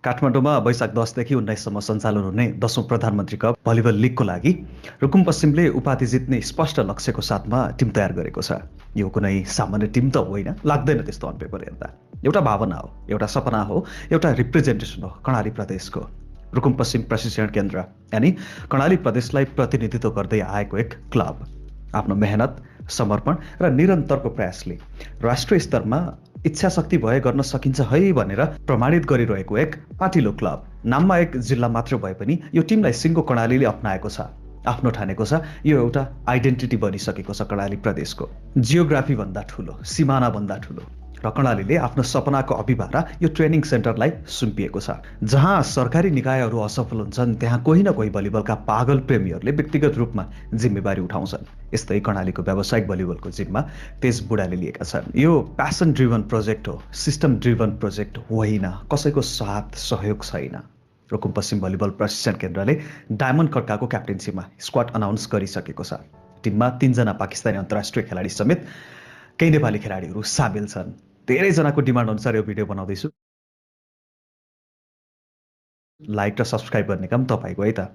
काठमाडौँमा वैशाख 10 देखि 19 सम्म सञ्चालन हुने 10औं प्रधानमन्त्री कप भलिबल लिगको लागि रुकुम पश्चिमले उपाधि जित्ने स्पष्ट लक्ष्यको साथमा टिम तयार गरेको छ। यो कुनै सामान्य टिम त होइन, लाग्दैन त्यस्तो अन पेपर हेर्दा। एउटा भावना हो, एउटा सपना हो, एउटा रिप्रेजेन्टेसन हो कर्णाली प्रदेशको। रुकुम पश्चिम प्रशिक्षण केन्द्र यानी कर्णाली प्रदेशलाई प्रतिनिधित्व गर्दै आएको एक क्लब। आफ्नो मेहनत, समर्पण र निरन्तरको प्रयासले राष्ट्रिय स्तरमा इच्छा शक्ति भए गर्न सकिन्छ है भनेर प्रमाणित गरिरहेको एक पाटिलो क्लब। नाममा एक जिल्ला मात्र भए पनि यो टिमलाई सिङ्गो कर्णालीले अपनाएको छ, आफ्नो ठानेको छ। यो एउटा आइडेन्टिटी बनिसकेको छ कर्णाली प्रदेशको। जियोग्राफी भन्दा ठुलो, सिमाना भन्दा ठुलो र कर्णालीले आफ्नो सपनाको अभिभारा यो ट्रेनिङ सेन्टरलाई सुम्पिएको छ। जहाँ सरकारी निकायहरू असफल हुन्छन् त्यहाँ कोही न कोही भलिबलका पागल प्रेमीहरूले व्यक्तिगत रूपमा जिम्मेवारी उठाउँछन्। यस्तै कर्णालीको व्यावसायिक भलिबलको जिम्मा तेज बुढाले लिएका छन्। यो प्यासन ड्रिभन प्रोजेक्ट हो, सिस्टम ड्रिभन प्रोजेक्ट होइन। कसैको साथ सहयोग छैन। रुकुम पश्चिम भलिबल प्रशिक्षण केन्द्रले डायमन्ड खड्काको क्याप्टेन्सीमा स्क्वाड अनाउन्स गरिसकेको छ। टिममा 3 जना पाकिस्तानी अन्तर्राष्ट्रिय खेलाडी समेत केही नेपाली खेलाडीहरू सामेल छन्। धेरैजनाको डिमान्ड अनुसार यो भिडियो बनाउँदैछु। लाइक र सब्सक्राइब गर्ने काम तपाईँको है त।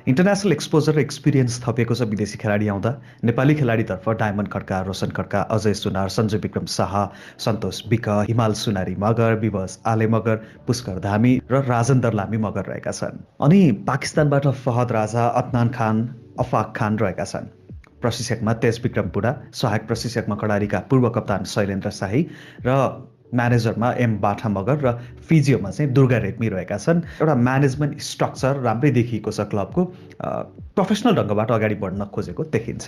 इन्टरनेसनल एक्सपोजर र एक्सपिरियन्स थपिएको छ विदेशी खेलाडी आउँदा। नेपाली खेलाडीतर्फ डायमन्ड खड्का, रोशन खड्का, अजय सुनार, सञ्जय विक्रम शाह, सन्तोष विक, हिमाल सुनारी मगर, विवश आले मगर, पुष्कर धामी र राजेन्द्र लामी मगर रहेका छन्। अनि पाकिस्तानबाट फहद राजा, अदनान खान, अफाक खान रहेका छन्। प्रशिक्षकमा तेज विक्रम पुडा, सहायक प्रशिक्षकमा कर्णालीका पूर्व कप्तान शैलेन्द्र शाही र म्यानेजरमा एम बाठा मगर र फिजियोमा चाहिँ दुर्गा रेग्मी रहेका छन्। एउटा म्यानेजमेन्ट स्ट्रक्चर राम्रै देखिएको छ क्लबको। प्रोफेसनल ढङ्गबाट अगाडि बढ्न खोजेको देखिन्छ।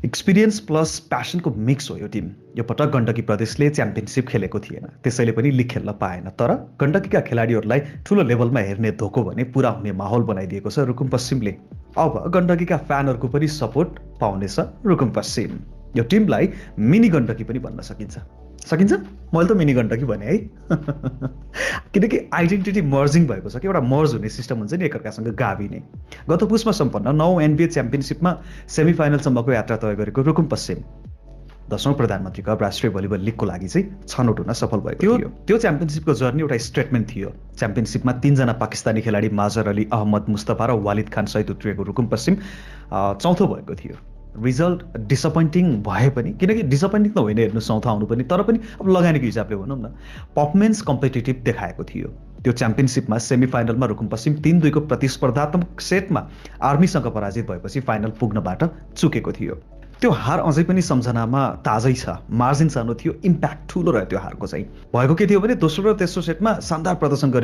एक्सपिरियन्स प्लस प्यासनको मिक्स हो यो टिम। यो पटक गण्डकी प्रदेशले च्याम्पियनसिप खेलेको थिएन, त्यसैले पनि लिग खेल्न पाएन। तर गण्डकीका खेलाडीहरूलाई ठुलो लेभलमा हेर्ने धोको भने पुरा हुने माहौल बनाइदिएको छ रुकुम पश्चिमले। अब गण्डकीका फ्यानहरूको पनि सपोर्ट पाउनेछ रुकुम पश्चिम। यो टिमलाई मिनी गण्डकी पनि भन्न सकिन्छ। मैले त मिनी गण्डकी भने है। किनकि आइडेन्टिटी मर्जिङ भएको छ कि एउटा मर्ज हुने सिस्टम हुन्छ नि एकअर्कासँग गाभिने। गत पुसमा सम्पन्न 9 NBA च्याम्पियनसिपमा सेमिफाइनलसम्मको यात्रा तय गरेको रुकुम पश्चिम 10औं प्रधानमन्त्री कप राष्ट्रिय भलिबल लिगको लागि चाहिँ छनौट हुन सफल भएको थियो। त्यो च्याम्पियनसिपको जर्नी एउटा स्टेटमेन्ट थियो। च्याम्पियनसिपमा 3 जना पाकिस्तानी खेलाडी माजर अली, अहमद मुस्तफा र वालिद खान सहित उत्रिएको रुकुम पश्चिम चौथो भएको थियो। रिजल्ट डिसपोइन्टिङ भए पनि, किनकि डिसपोइन्टिङ त होइन हेर्नु चौथो आउनु पनि, तर पनि अब लगानीको हिसाबले भनौँ न पर्फर्मेन्स कम्पिटिटिभ देखाएको थियो। त्यो च्याम्पियनसिपमा सेमिफाइनलमा रुकुम पश्चिम 3-2 को प्रतिस्पर्धात्मक सेटमा आर्मीसँग पराजित भएपछि फाइनल पुग्नबाट चुकेको थियो। त्यो हार अझै पनि सम्झनामा ताजै छ। मार्जिन सानो थियो, इम्प्याक्ट ठुलो रह्यो त्यो हारको चाहिँ। भएको के थियो भने दोस्रो र तेस्रो सेटमा शानदार प्रदर्शन गरे